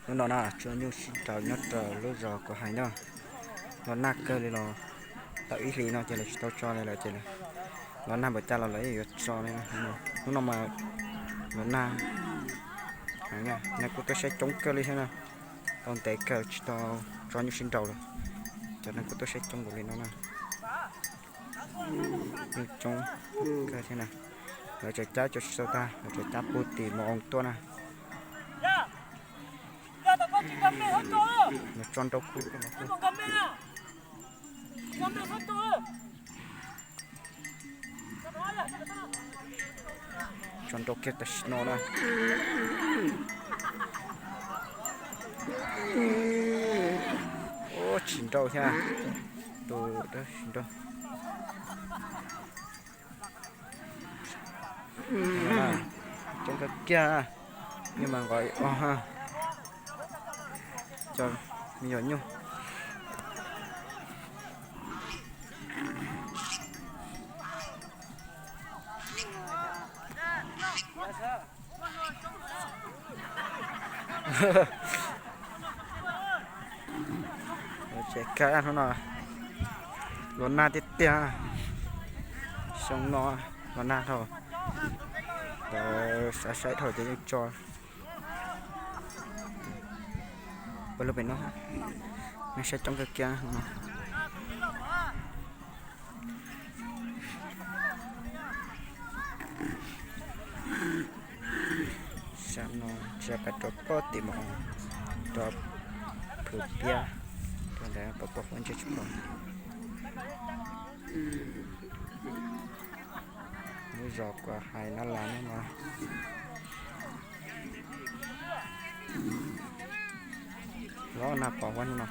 Hnub no na tso nyuj sib nraus nyob rau lub zos kuv hais no, los nag kawg li los tau ib hlis no ces lawv tsis tau tso li lawm ces los nag npaum cas los lawv yuav tso li no. Hnub no mas los nag, neeg kuj tuaj saib coob kawg li thiab na, tau ntev kawg tsis tau tso nyuj sib nraus lawm, cov neeg kuj tuaj saib coob npaum li no na. Nyuj coob kawg thiab na, lawv tseem cab cov tsis tau tag, lawv tseem cab puag tim Moo Oo tuaj na. Nws tso nrau kub, tso nrau kiag tam sim no na. Ua tsis nrau thiab, tus dab tsis nrau. Coob kawg kiag, nyuj mas nqos ib ob ha, cov me nyuam nyuj. Tseem kawg hnub no, los nag tiag tiag, xyoo no los nag dhau, lawv xav saib dhau ces yeej tso. Pawg lug pem no, neeg saib coob kawg kiag no. Sam no tsis pais rau pob tim mas rau Phwm Piab, rau ntawd pom pom huab ntsej tsis pom. Lub zos kuv hais na las no, los nag pom huab no.